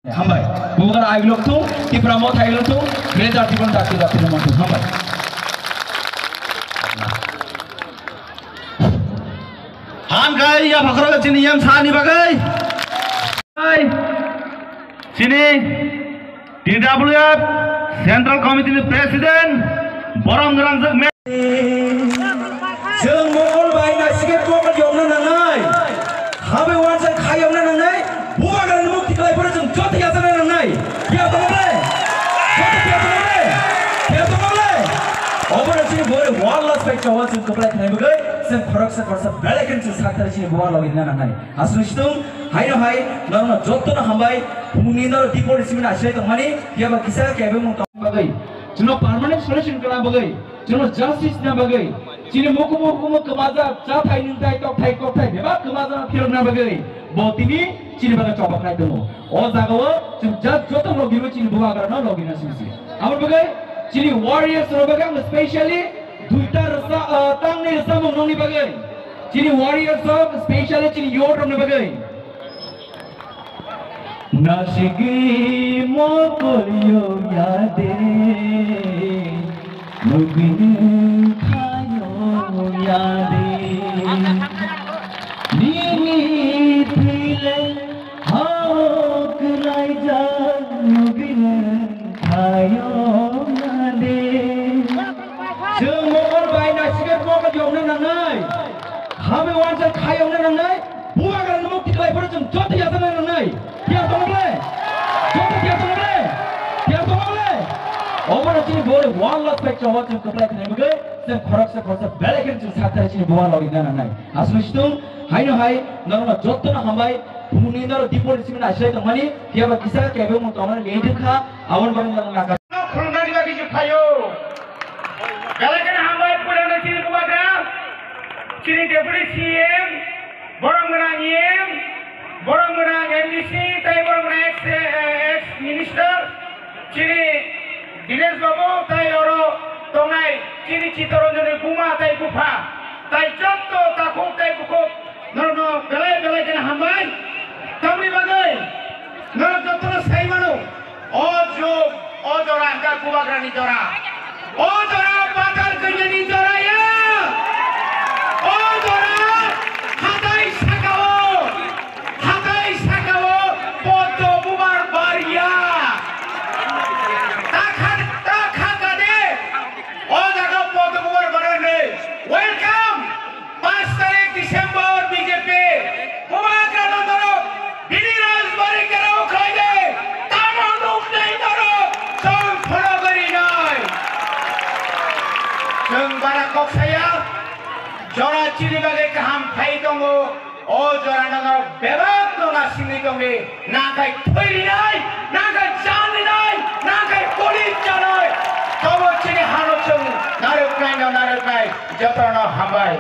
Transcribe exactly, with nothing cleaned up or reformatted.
Hambai. Bubagra ailok tu, Tipra Motha ailok tu, Greater Tipra Motha tu, Tipra Motha tu. Hambai. Hambai, ya phakro chini yam sani bagai. Hai. Chini T W F Central Committee ni President, Borom Grangjak. Chwng mokol bai naisike kokol yokna nangnai. Habai wansa khai yokna nangnai. Bubagrani mukti khlai phano chwng joto yachana nangnai. Phiya tongo ble? Joto phiya tongo ble? Phiya tongo ble? Obono chini bore one last fight chawa chwng kwplai khnai bagwi chwng khoroksa khoroksa belai khe chwng sakthari chini bubagra logi rina nangnai. Aswk situng haino hai norokno jotono hambai. Bumungni norok dipor risimin asilai tongmani. Phiya ba kisa kebengmung tong bagwi chwngno permanent solution kwna bagwi. Chwngno justice na bagwi, chini mukumu hukumu kwmajak, chathai nwngthai, tokthai kokthai, bebak kwmajak phirokna bagwi, bo tini chini bagwi chobaknai tongo. O jagao chwng just joto logibo chini bubagrano logina singsi. Aboni bagwi chini warriors rok bagwi ang specially duita rwsa, ah, tangni rwsamung nongni bagwi. Chini warriors rok specially chini youth rokni bagwi. Nasigi mokolyo yade, nugini thayo yade. Nini thile hok laijak nugini thayo yade. Chwng mokol bai naisike mokol yokna nangnai. Hame wansa khai yokna nangnai. Bubagrani mukti khlai phano chwng joto yachana nangnai. Phiya tongo ble? Joto phiya tongo ble? Phiya tongo ble? Obono chini bore one last fight chawa chwng kwplai khnai bagwi chwng khoroksa khoroksa belai khe chwng sakthari chini bubagra logi na nangnai. Aswk situng haino hai norokno jotono hambai. Bumungni norok dipor risimin asilai tongmani. Phiya ba kisa kebengmung tongmani lengthwng kha. Aboni bagwi norok naka. Khulumnani bagwi se phaio. Belai kheno hambai, puilano chini bubagra, chini Deputy C M, borom gwnang E M, borom gwnang M D C, tei borom gwnang ex, ex minister, chini Dinesh Babu, tei oro tongnai chini Chittaranjanni buma tei bupha, tei jotto takhuk tei bukhuk, norokno belai belai kheno hambai. Tamni bagwi norok jottono sai mano. O jug, o jora hwnkha bubagrani jora. O jora patal kainyani jora ya. O jora hatai sakao, hatai sakao poddo bubar bar ya. Ta kha, ta kha kade. O jaga poddo bubar bar ni. Welcome. Panch tarik December B J P bubagrano norok bini rajbari gherao khlaidi, tamo nuknai norok chwng phano gari nai. Chwng bara kok saya, jora chini bagwi kaham khai tongo, o jorano norok bebak no nasingwi tongdi, nakhai thwi rinai, nakhai chan rinai, nakhai koli chanai, tobo chini hano chwng narwknai no narwknai, jotono hambai.